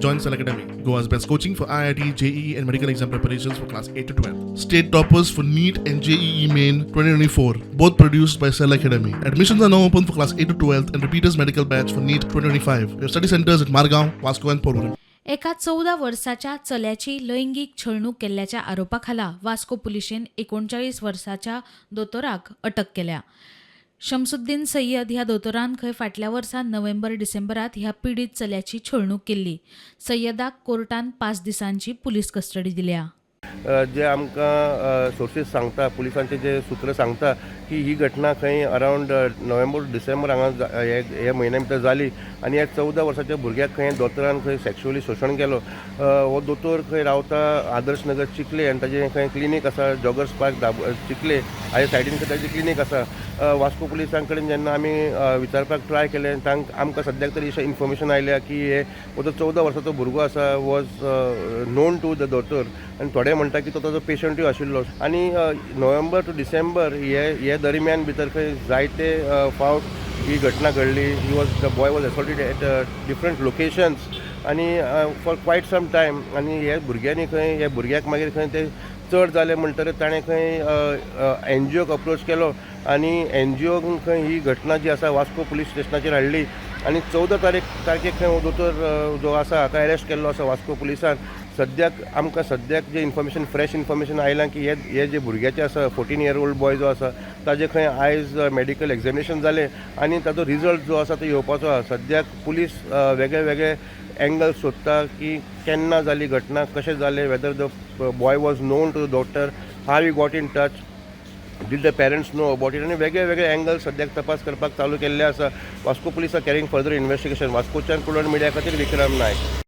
Join Cell Academy, Goa's best coaching for IIT, JEE, and medical exam preparations for class 8 to 12. State toppers for NEET and JEE Main 2024, both produced by Cell Academy. Admissions are now open for class 8 to 12 and repeaters medical batch for NEET 2025. We have study centers at Margao, Vasco, and Porvorim. एका 14 वर्साच्या चल्याची लैंगीक छळणूक केल्ल्याच्या आरोपाखाला वास्को पुलिशेन 39 वर्साच्या दोतोराक अटक केल्या. शमसुद्दीन सय्यद ह्या दोतोरान खंय फाटल्या वर्सा नोव्हेंबर डिसेंबरात ह्या पिडीत चल्याची छळणूक केल्ली. सय्यदाक कोर्टान 5 दिसांची पुलीस कस्टडी दिल्या. जे आमकां सोर्सीस सांगता, पुलिसांचे जे सूत्र सांगता की ही घटना खंय अरावंड नोव्हेंबर डिसेंबर हांगा हे हे म्हयन्या भितर जाली आनी ह्या 14 वर्साच्या भुरग्याक खंय दोतोरान खंय सेक्शुअली शोशण केलो. हो दोतोर खंय रावता आदर्श नगर चिखले आनी ताजें खंय क्लिनीक आसा जॉगर्स पार्क दाब चिखले हाजे सायडीन खंय ताजी क्लिनीक आसा. वास्को पुलिसां कडेन जेन्ना आमी विचारपाक ट्राय केलें, तांकां आमकां सद्याक तरी अशें इन्फॉर्मेशन आयल्या की हे हो जो 14 वर्साचो भुरगो आसा वॉज नोन टू the दोतोर आनी थोडे म्हणटा की तो ताजो पेशंटूय आशिल्लो आनी नोव्हेंबर टू डिसेंबर हे हे दरम्यान भितर खंय जायते फावट ही घटना घडली. He was the boy was assaulted at different locations आनी फॉर क्वायट सम टायम. आनी हे भुरग्यांनी खंय ह्या भुरग्याक मागीर खंय ते चड जालें म्हणटकच ताणें खंय एनजीओक अप्रोच केलो आनी एनजीओन खंय ही घटना जी आसा वास्को पुलीस स्टेशनाचेर हाडली आनी 14 तारखेक खंय हो दोतोर जो आसा हाका अरेस्ट केल्लो आसा वास्को पुलिसान. सद्याक आमकां सद्याक जे इन्फॉर्मेशन, फ्रेश इन्फॉर्मेशन आयलां की हे हे जे भुरग्याचे आसा, 14 इयर ओल्ड बॉय जो आसा, ताजे खंय आयज मेडिकल एग्जामिनेशन जालें आनी ताजो रिजल्ट जो आसा तो येवपाचो आसा. सद्याक पुलीस वेगळे वेगळे एंगल सोदता की केन्ना जाली घटना, कशें जालें, whether the boy was known to the doctor, how he got in touch, did the parents know about it आनी वेगळे वेगळे एंगल सद्याक तपास करपाक चालू केल्ले आसा. Vasco Police are carrying further investigation. वास्कोच्यान कुलण मिडिया खातीर विक्रम नायक.